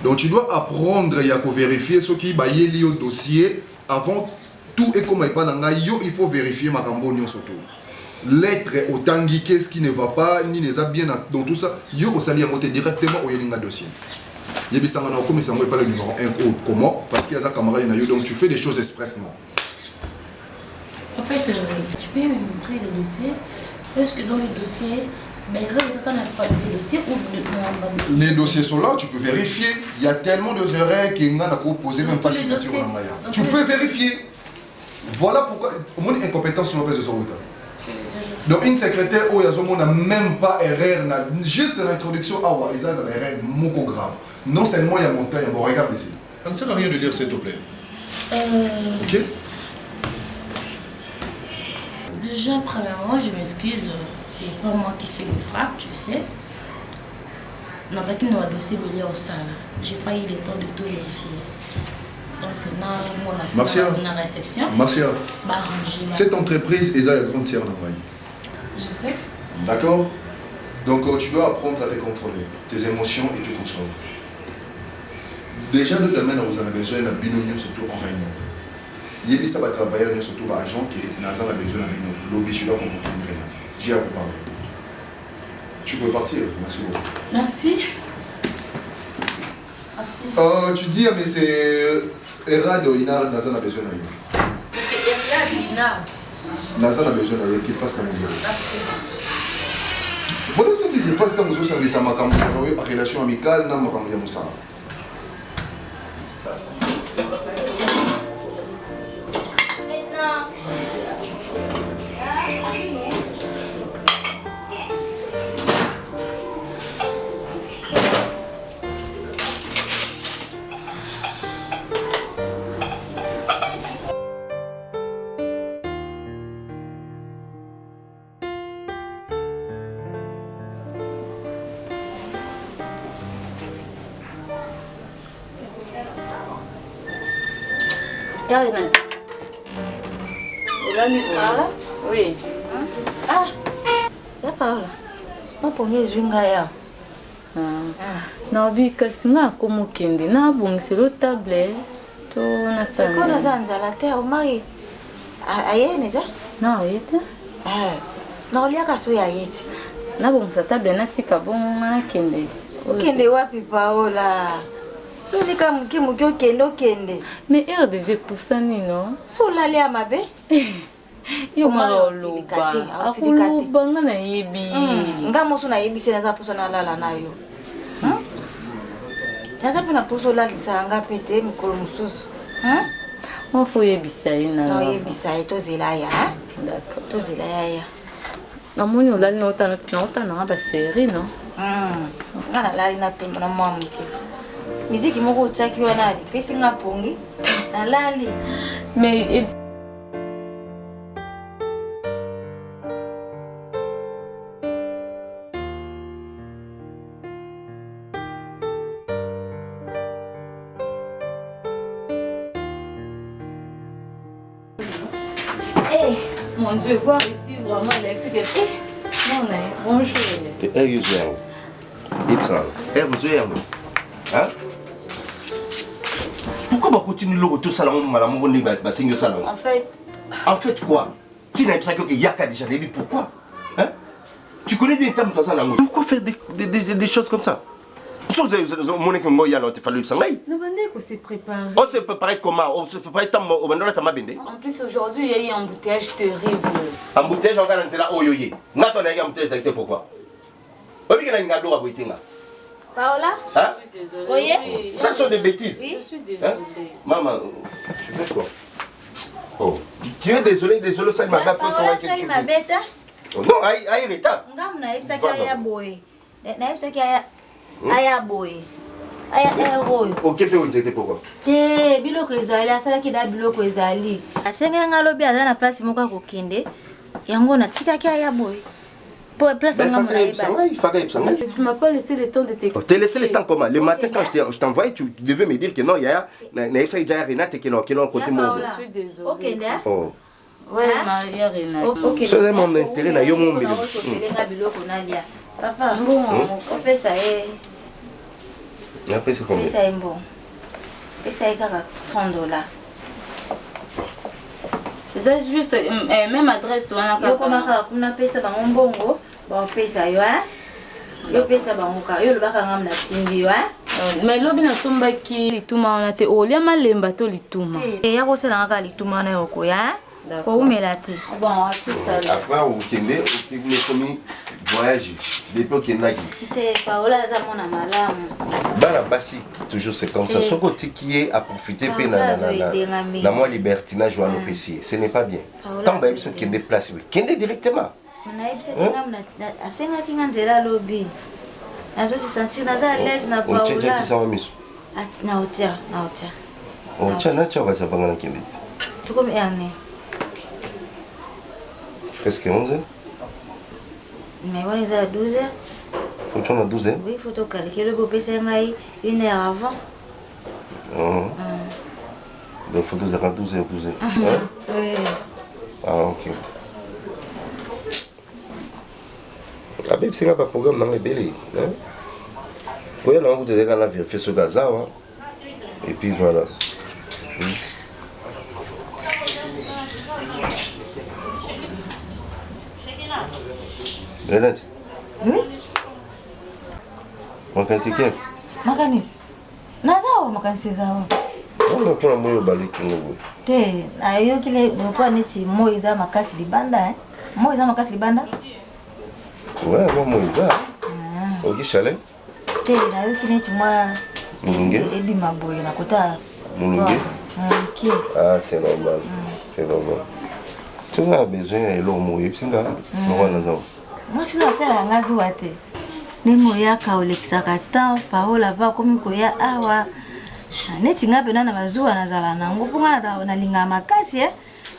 Donc tu dois apprendre ya ko vérifier soki bayeli yo dossier avant tout ekoma epa na ngai yo il faut vérifier makambo nyonso to lettre otangi qu'est-ce qui ne va pas nini eza bien dans tout ça yo osali yango te directement oyeli nga dossier yebisanga na okomisa yango epa le numéro 1 oh, comment parce que aza camarade na yo donc tu fais des choses expressement. En fait, euh, tu peux me montrer le dossier? Est-ce que dans le dossier, Les dossiers sont là, tu peux vérifier. Il y a tellement de erreurs qu'il y a posé même pas signature. Tu peux vérifier. Voilà pourquoi mon incompétence sur le route. Donc une secrétaire oyo azomona même pas erreur na juste l'introduction awa eza na erreur moko grave. Non seulement il y a montagne, bon regarde ici. Ça ne sert à rien de lire s'il te plaît. Euh... Ok. Déjà, premièrement, je m'excuse, c'est pas moi qui fais les frappes, tu sais. Nazaki na dossier ebele au sala. J'ai pas eu le temps de tout vérifier. Donc, na Marcia, na réception. Marcia, Bah, arranger. cette entreprise est la grande sœur na ngai. Je sais. D'accord? Donc euh, tu dois apprendre à te contrôler, tes émotions et te contrôler. Déjà le domaine vous en avez besoin na bino surtout en réunion. Yebisa ba travailleurs nyonso to ba agent que naza na besoin na bino. Lobi je dois convoquer une réunion. J'ai à vous parler. Tu peux partir, merci beaucoup. Merci. Merci. Euh, tu dis mais c'est Erado Ina naza na besoin na yo. C'est Erad Lina. Naza na besoin na yo qui passe na mon bureau. Merci. Voilà ce qui se passe ntango ozosangisa makambo na yo relation amicale na makambo ya mosala. Yarina. Olali Paola? Oui. Ah, ya Paola. Mapongi ezwi ngai awa. Naobi kasi nga akomokende nabongisela table to nasala. Sikoyo naza nzala te omari aye deja? Non, aye te. Naoliaka soki aye ti. Nabongisa table natika bongo nga nakende. Okende wapi Paola? Tolika moke moke okende okende. Mais heure déjà epusani no? So olali ya mabe? Yo mara oloba. Akoloba nga nayebi. Nga moso nayebisi naza mposa nalala na yo. Naza mpe na mposa olalisa nga mpe te mikolo mosusu. Mwa fo oyebisa ye na. Oyebisa ye tozela ya. D'accord. Tozela ya ya. Namoni olali na otana nanga ba série no? Nga nalali na pemba na mwa moke. Miziki moko otiaki wana epesi nga pongi. Nalali. Mais. Mon Dieu, voir ici vraiment, il que. Eh, non, bonjour. Eh, yo yango. Yebisa nga. Eh, ozo yango. Hein? Pourquoi bakotini loko tosala yango mbala moko ndenge basengi osala yango? En fait. En fait quoi? Tina yebisaki oke yaka déjà nayebi pourquoi? Hein? Tu connais bien ntango moto aza nango. Pourquoi faire des, des, des, des choses comme ça? soki omonaki ngo ya na te fallait oyebisa ngai. Nabandaki ko se préparer. On se préparer comment? On se préparer ntango obanda olata mabende? En plus aujourd'hui il y a eu embouteillage terrible. Embouteillage yango na nzela oyo ye. Nga to nayaki embouteillage ezalaki te pourquoi? Oyebi ke nalinga biloko ya boye te nga. Paola? Hein? Oye? Ça sont des bêtises. Oui. Je suis désolée. Hein? Maman, tu fais quoi? Oh. Tu es désolé, désolé, ça m'a pas fait ça. ma bête. Oh, non, aïe, aïe, retard. Ngamu na yebisaki aya boye. Na yebisaki aya aya boye. Aya aya oyo. Ok, pe onzete pourquoi? Te, biloko ezali, asalaki da biloko ezali. Asengaki nga lobi aza na place moko akokende. Yango natikaki aya boye. Tu m'as pas laissé le temps de t'expliquer. Oh, t'es laissé le temps comment Le matin, quand je t'envoyais, tu devais me dire que non, il y a Renate qui est côté moi. Je suis désolée. Ok, oh. Ouais, Maria Renate. Ok. Ça, c'est mon intérêt, na yo mon mele. Papa, bon, opesa ye. Napesa combien? Pesa ye mbongo. Pesa ye kaka 30 dollars. Eza juste eh, même adresse wana kaka. Yokoma kaka kuna pesa bango mbongo, baopesa yo hein. Yo pesa bango kaka, yo olobaka ngam natindi yo hein. Euh, mais lobi nasombaki lituma wana te olia malemba to lituma te ya kosala kaka lituma wana yo okoya hein. Koumela te. Bon, à tout à l'heure. Après okende okende ekomi voyage depuis okendaki. Te Paola aza mwana malamu. Bana basi toujours c'est comme ça. Soki otiki ye a profiter pe na na na na mwa libertinage wana opesi ye. Ce n'est pas bien. Ntango bayebi soki kende place boye, kende directement. Nayebisaki nga asengaki nga nzela alobi. Nazo se sentir naza à l'aise na Paola. Otia kisanga miso. Na otia, na otia. Otia na tia okasa banga na kende ti. Tokomi heure nini? Presque 11 heures. Mais wana eza ya 12 heures. Faut tu na 12 heures? Oui, faut tokalike lobi opesa ngai une heure avant. Oh. Donc faut tozalaka 12 heures 12 heures. Hein? Oui. Ah ok. abebisi nga baprogramme nanga ebele koya nanga kutu ezalaka na verifie soki aza awa et puis voilà hmm. Renate hmm? makanisi ke makanisi naza awa makanisi eza awa wana mpona moi obaliki ngo boye te nayoki lokola neti moi eza makasi libanda moi eza makasi libanda ouais mwa moi eza ah. oki chalet te nayoki neti mwa molunge ebima boye na kota molunge moke ah c'est normal c'est normal soki na besoin ya eloko moko oyebisi nga moko naza mwasi no asalaka nga zuwa te ndenge oyaka olekisaka temps paola pa akomi koya awa neti nga mpena na bazuwa nazala nango mpo nga nalingaka makasi e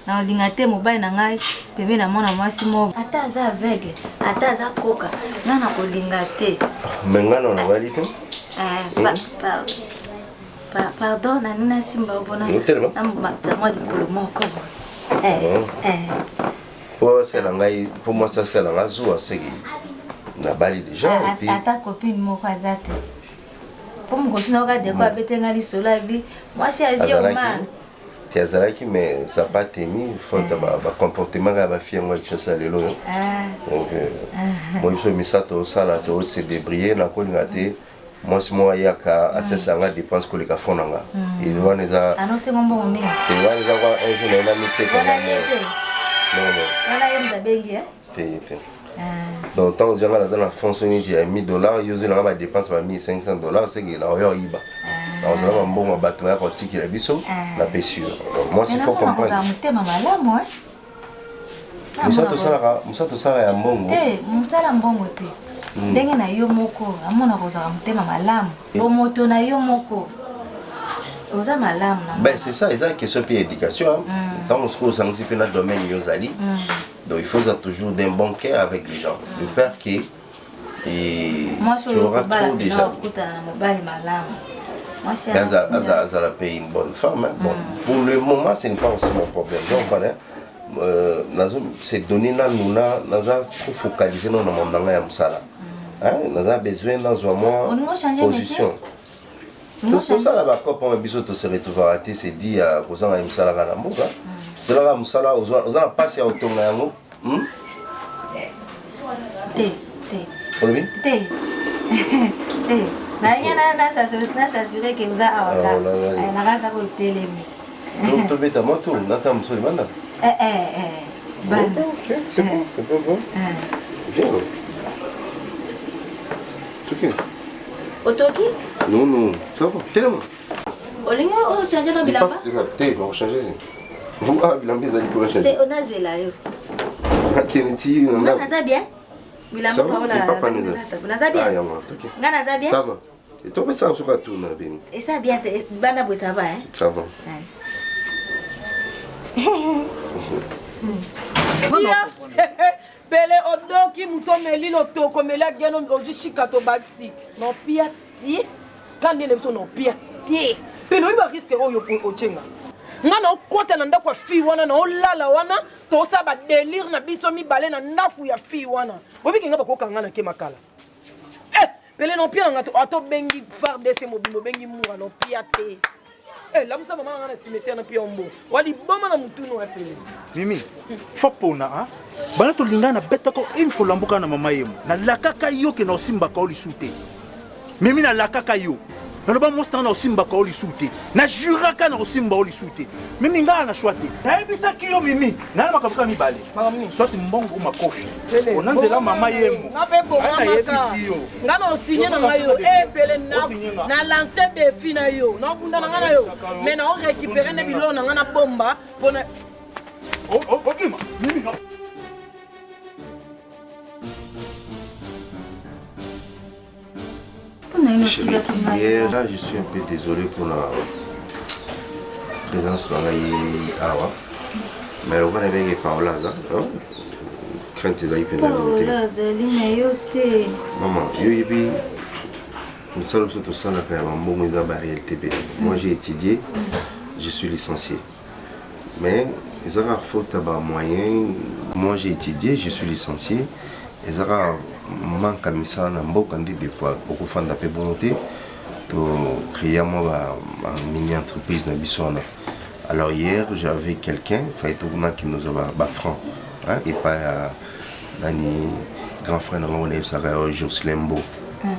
naolinga te mobali na ngai pembe na mwana mwasi moko ata aza aveugle ata aza koka nga nakolinga te me nga na nabali te eh, pardon nani nasimba mpona namatisa mwa likolo moko eh, hmm. eh. mpo asala ngai mpo mwasi asala ngai zuwa seki nabali deja ah, ata copine moko aza te mpo mokosi nayoka deko abete ngai lisolo abi mwasi ya vie omar Ti azalaki mais ça pas tenu faute ba, ba comportement ya ba fille yango ya Kinshasa lelo oyo. Ah. Donc euh, moi biso misala tozosala to se débrouiller na kolinga te mwasi moko ayaka asesa nga dépense koleka fond na nga. Et wana eza Anonse ngo mbongo mingi. te wana eza kwa un jour na ye namiteka Wana nga ye moko. te. Non non. Wana ye moto abengi eh? Te te. Donc ntango ozwi nga naza na fond soki neti ya 1000 dollars yo ozwi nanga badepense ba 1500 dollars seke na oyo oyiba nakozala bambongo ya bato baya kotikela biso napesi yo donc moi il faut comprendre motema malamu eh? mosala tosalaka mosala tosalaka ya mbongo te mosala mbongo te hmm. ndenge na yo moko amona kozala motema malamu bomoto na yo moko oza malamu ben c'est ça eza question mpe ya éducation ntango sikoyo osangisi mpe na domaine yo ozali hmm. Donc il faut être toujours d'un bon cœur avec les gens. De peur que et tu auras trop déjà. Aza, aza, aza paye une bonne femme. Hein. Bon, mm. pour le moment, ce n'est pas aussi mon problème. Donc, voilà. Euh, nazo se donner nanu na naza trop focalisé nanu na mambo na ngai ya mosala Hein, naza besoin nazwa mwa position tosala bacope wana biso tose retrouvaka te se dit ya kozanga ye mosala kaka na mboka tosalaka mosala oza na mpasi ya kotonga yango hmm? te te olobi te te nalingi nasasure ke oza awa ka nakaza kotelemi tobeta mwa tour nata mosusu libanda eh, eh, eh. banda ok c'est bon c'est bon bon viens toki otoki non non ça va telema olingi ochange na bilamba te nakochange te bilamba ezali mpona change te onazela yo nakende ti na ndako naza bien bilamba paola naza bien nga naza bien ça va topesa soki atuna bino eza bien te bana boye ça va hein ça va tia pele odoki moto omeli lotoko omeli ageno ozwi shika tobakisi nopia te ka ndele biso nopia te pele oyebi bariske oyo otyenga nga naokota na ndako ya fille wana naolala wana tosala badelire na biso mibale na ndako ya fille wana obiki nga bakokanga na ke makala eh, pele nopia na nga ata obengi fardc mobimba obengi mura nopia te Eh, lamusa mama nga na cimetière na pia mbo wa liboma na mutunu ya pele mimi fo pona hein? bana tolingana nabetaka une fois lambuka na mama yemo nalakaka yo ke na osimbaka yo lisu te mimi nalakaka yo naloba mwasi nanga na osimbaka yo lisu te najuraka na kosimba yo lisu te mimi ngaa na shwa te nayebisaki yo mimi naya makambo kaka mibale soit mbongo makofi ona nzela mama yemo nayebisi yo nga na osigne na ngai yo ebele eh, na lance défi na yo naobunda na ngai na yo mais nao récupere nde biloko na ngai na bomba mpona okima mimi Hier, je suis un peu désolé pour la présence na ngai awa mais lokola nabenge Paola aza crainte ezali mpenza mingi te azali na yo te mama yo oyebi mosala biso tosalaka ya bambongo eza baréalité mpe moi j'ai étudié je suis licencié mais eza kaka faute ya bamoyen moi j'ai étudié je suis licencié eza kaka manque ya misala na mboka nde des fois okofanda mpe bongo te tocréa mwa ba mini entreprise na biso wana alors hier j'avais quelqu'un fallait tokonaki nozwa ba, ba franc hein, epai ya nani grand frère na ngai wana yebisaka yo Jocelyn Mbo mm.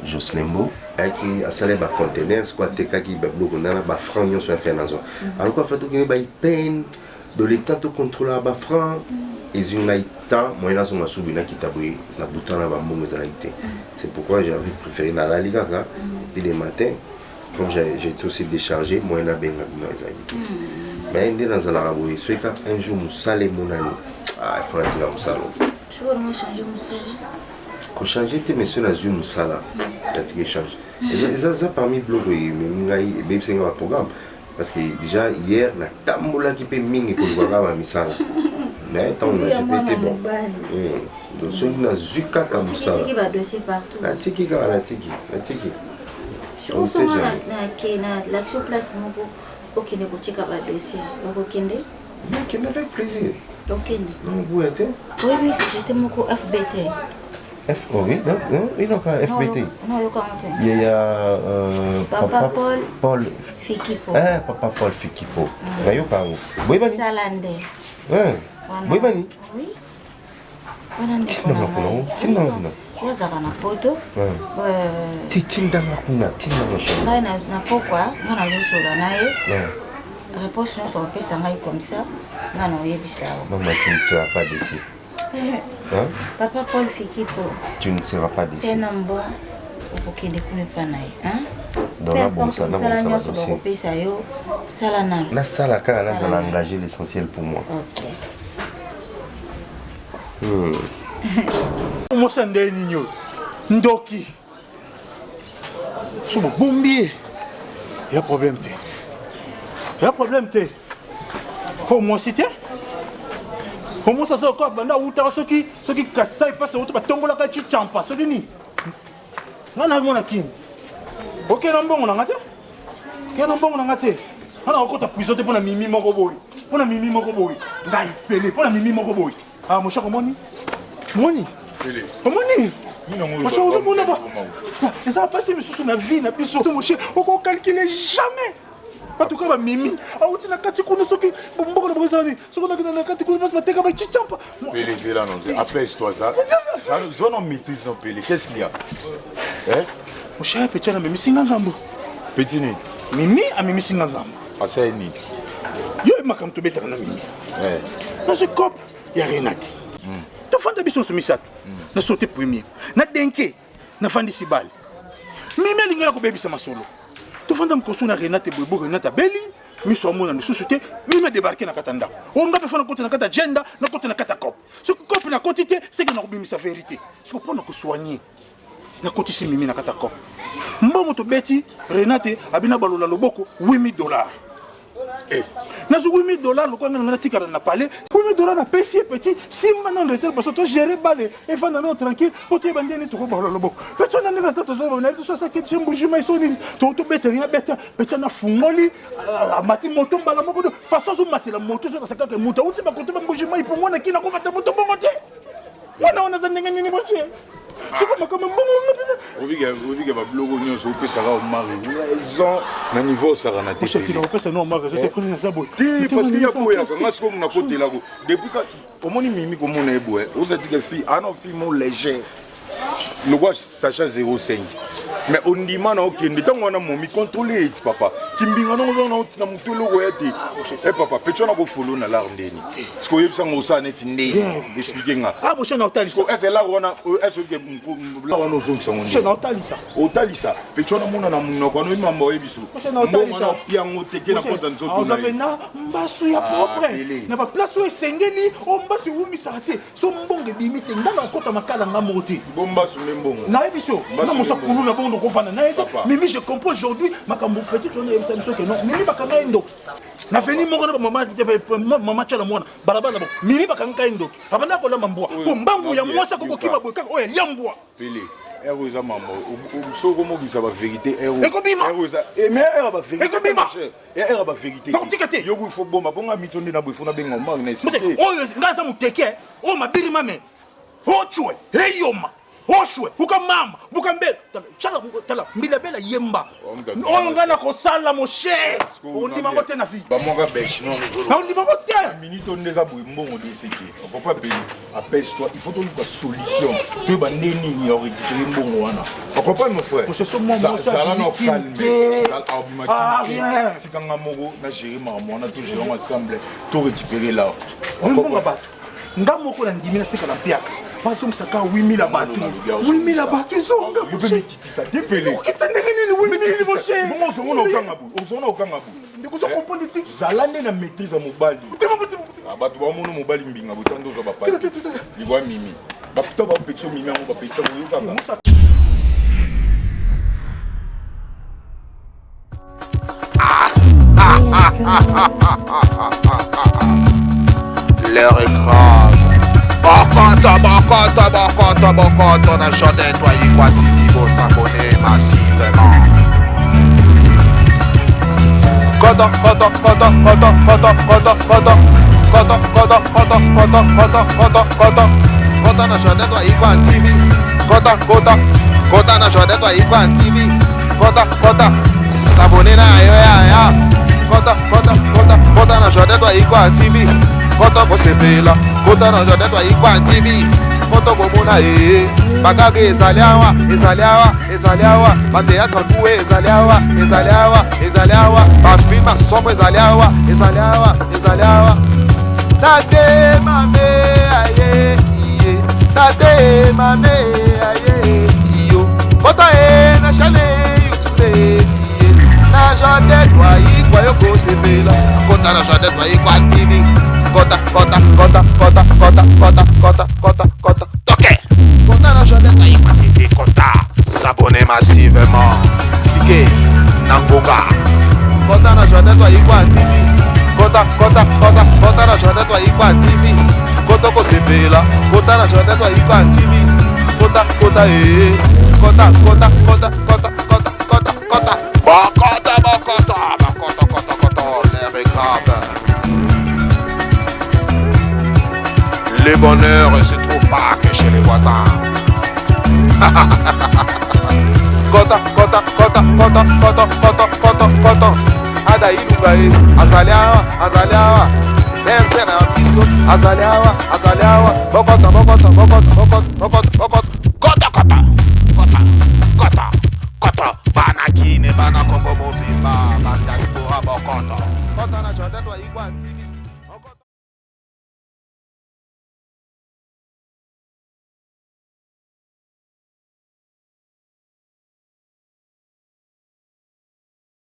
Jocelyn Mbo ayaki asalaki ba conteneur sikoyo atekaki babiloko ndana ba franc nyonso ya fin nazwa mm. alors afa tokende ba peine de l'état tocontrôlaka ba franc mm. ezwi ngai temps moyen nazonga subi nakita boye na butu wana bambongo ezalaki te mm. c'est pourquoi j'avais préféré nalali kaka et le matin comme j'ai tout aussi déchargé moyen nabenga bino ezalaki te mais nde nazalaka boye soki kaka un jour mosala emonani ah, ifo natika mosala kochange te mais soki nazwi mosala natiki echange eza parmi biloko ememi ngai ebebisi ngai baprogramme parce que déjà hier natambolaki mpe mingi koluka kaka bamisala mais ntango nazwi mpe te bon hmm. donc soki nazwi kaka mosala natiki kaka natiki natiki l'action place moko okende kotika badossier okokende nakende avec plaisir okende non boya te oyebi société moko fbt F, oh oui, non, non, oui, non, pas FBT. Non, non, Il y a euh, Papa, Papa Paul, Paul Fikipo. Eh, Papa Paul Fikipo. Mm. Nayoka yango. Boyebani? Salande. Eh. Boyebani? Oui. Wana ndeko na ngai. Tindanga kuna. Ye azalaka na poto. Ti tindanga kuna, tindanga chérie. Ngai na na pokwa, ngai nazosola na ye. Réponse nyonso opesa ngai comme ça, ngai naoyebisa yo. Maman, tu ne seras pas déçu. Hein? Papa Paul Fikipo. Tu ne seras pas déçu. C'est un homme bon. okokende kuna epa na ye mosala nyonso bakopesa yo sala nano nasala kaka nazala engagé l'essentiel pour moi ok hmm. mwasi ya ndenge nini oyo ndoki so bobombi ye ya problème te ya problème te po mwasi te po mwasi aza lokola banda awutaka soki soki kasai mpasi awuta batongolaka cicampa soki nini nga na mwana kini okenda mbongo na nga te kenda mbongo na nga te nga nakokota prison te mpo na mimi moko boye mpo na mimi moko boye. Ngai pele mpo na mimi moko boye. Ah mon cher omoni? Omoni? Omoni? Mon cher ozomona ba eza mpasi misusu na vie na biso. Mon cher okokalkule jamais. batuka bamimi awuti na kati kuna soki mboka na bango ezala nini soki nakenda na kati kuna basi bateka bacicampa Pele zela non apaise toi ça zwa na maîtrise non Pele qu'est-ce qu'il y a eh mon cher petit amemisi nga ngambo petit nini mimi amemisi nga ngambo asali nini yo makambo tobetaka na mimi eh. nazwi cope ya renate hmm. tofanda biso nyonso misato hmm. na saute premier na denke nafandisi bale mimi alingi ya kobebisa masolo tofanda mokoso na renate boye bo renate abeli miso amona lisusu te mimi adebarke na kati ya ndako oyo nga mpe fo nakota na kati ya jenda nakota na kati ya cope soki cope nakoti te seke nakobimisa verité soki mpo na kosoigne nakotisi mimi na kati ya cope mbongo tobeti renate abina balola loboko 8000 dollars Eh, nazwi 8000 dollars lokola nga nanga natikala na palais 8000 dollars napesi ye petit simba na retard parce to gérer bale efanda nao tranquille mpo toyeba ndenge nini tokobalola loboko petit wana ndenge aza tozoloba na ye biso asaki tie mbujima eso nini tobeteli na beta petit wana afungoli ah, amati moto mbala moko façon azomatela moto ezokasa kaka moto auti bakote bambujima ipongo na kina komata moto bongo te wana wana aza ndenge nini botie soko makambo mbongo obika babiloko nyonso opesaka omar raison na niveau osakana teopesa no omar raison te pona naza boye te parce que ya boyaka nga sikoyo nakotelako depuis omoni mimi komona ye boye oza tika fille ana fille mo légère lokwa sacha 05 mais ondima na okende ntango wana momi contrôle eti papa kimbinga nongo oza na otina motu eloko ya te e eh, papa pecho na kofolo na lar ndeni siko oyebisa ngo osala neti ndeni explike nga ah, ese lar wana ese lar wana ozongisa ngo ndeni otalisa pecho wana mona na monoko wana oyebi mamba oyebi so mbongo wana opiango te ke na kota nzoto na ye mbasu ya ah, propre na baplace oyo esengeli oyo mbasu ewumisaka te so mbongo ebimi te nga nakota makala nga moko te bombasu nde mbongo nayebi so nga mosa kulu na bongo okofanda naye te mimi je comprends aujourd'hui makambo petit wana oyebisa biso ke non mimi bakanga ye ndoki na veni moko na mama tyala mwana balabala bo mimi bakangaka ye ndoki abanda kolamba mbwa po mbangu ya mwasi akokokima boye kaka oyo alia mbwa Pele, ero eza mama, soki okomobimisa ba vérité ero. Ekobima. Ero eza, eh, mais ero ba vérité. Ekobima. Ero ba vérité. Donc tika te. Yo il faut boma bonga mito nde na boye faut na benga Omar na expliquer. Oyo nga aza muteke, oyo mabiri mame. Ochwe, eyoma. Oshwe, uka mama, buka mbele. Tala, tala, mbila bela yemba. Oyo nga na kosala mon cher. Ondima ngo te na vie. Ba mwaka beche non. Ondima ngo te. Minute nde eza boye mbongo de seke. Faut pas payer. Apaise toi, il faut toluka solution. Toyeba nde nini ya récupérer mbongo wana. Ocomprendre mon frère? Zala na calme. Ah, Tika nga moko na gérer makambo wana to gérer ensemble to récupérer là. Mbongo bato. Nga moko na ndimi natika na mpiaka. Bazongisaka 8000 ya bato. 8000 ya bato ezonga. Yo mpe mikitisa te pele. Okitisa ndenge nini 8000 mon cher? Bongo ozongo na okanga boye. Ozongo na okanga boye. Ndeko ozo comprendre te. Zala nde na maîtrise ya mobali. Ah, bato baomona mobali mbinga botanda ozwa bapati likwa mimi baputa bapekisa mimi yango bapekisa boyokaka L'heure est grave. Bokoto, bokoto, bokoto, bokoto na Jordan Toyikwa TV, bo s'abonner massivement. Koto, koto, koto, koto, koto, koto, koto. Koto, koto, koto, koto, koto, koto, koto. Kota na Jordan Toyikwa TV. Kota, kota, kota na Jordan Toyikwa TV. Kota, kota, s'abonner na yo ya ya. Kota, kota, kota, kota na Jordan Toyikwa TV. Kota kosepela, kota na Jordan Toyikwa TV. Kota komona ye. Bakaka ezali awa, ezali awa, ezali awa. Ba théâtre kuwe ezali awa, ezali awa, ezali awa. Ba film somo ezali awa, ezali awa, ezali awa. Tate mame aye iye. Tate mame aye iyo. Kota e na chaîne YouTube iye. Na Jordan Toyikwa yo kosepela. Kota na Jordan Toyikwa TV. Kota, kota, kota, kota, kota, kota, kota, kota, kota. Toke. Kota na Jordan Toyikwa TV. Kota. S'abonner massivement. Cliquez. Na ngonga. Kota na Jordan Toyikwa TV. Kota, kota, kota, kota na Jordan Toyikwa TV. Kota kosepela. Kota na Jordan Toyikwa TV. Kota, kota, eh. Kota, kota, kota, kota, kota, kota, kota. Bokota, bokota, bokota, kota, kota. L'heure est grave. Kota, kota, kota, kota, kota, kota, kota, kota. Ada Ilunga ye, azali awa, azali awa. Berse na biso, azali awa, azali awa. Bokota, bokota, bokota, bokota, bokota, bokota. Kota, kota, kota, kota, kota. Bana Kine, bana Kongo mobimba, ba diaspora bokota. Kota na Jordan wa Igwa Ntiki.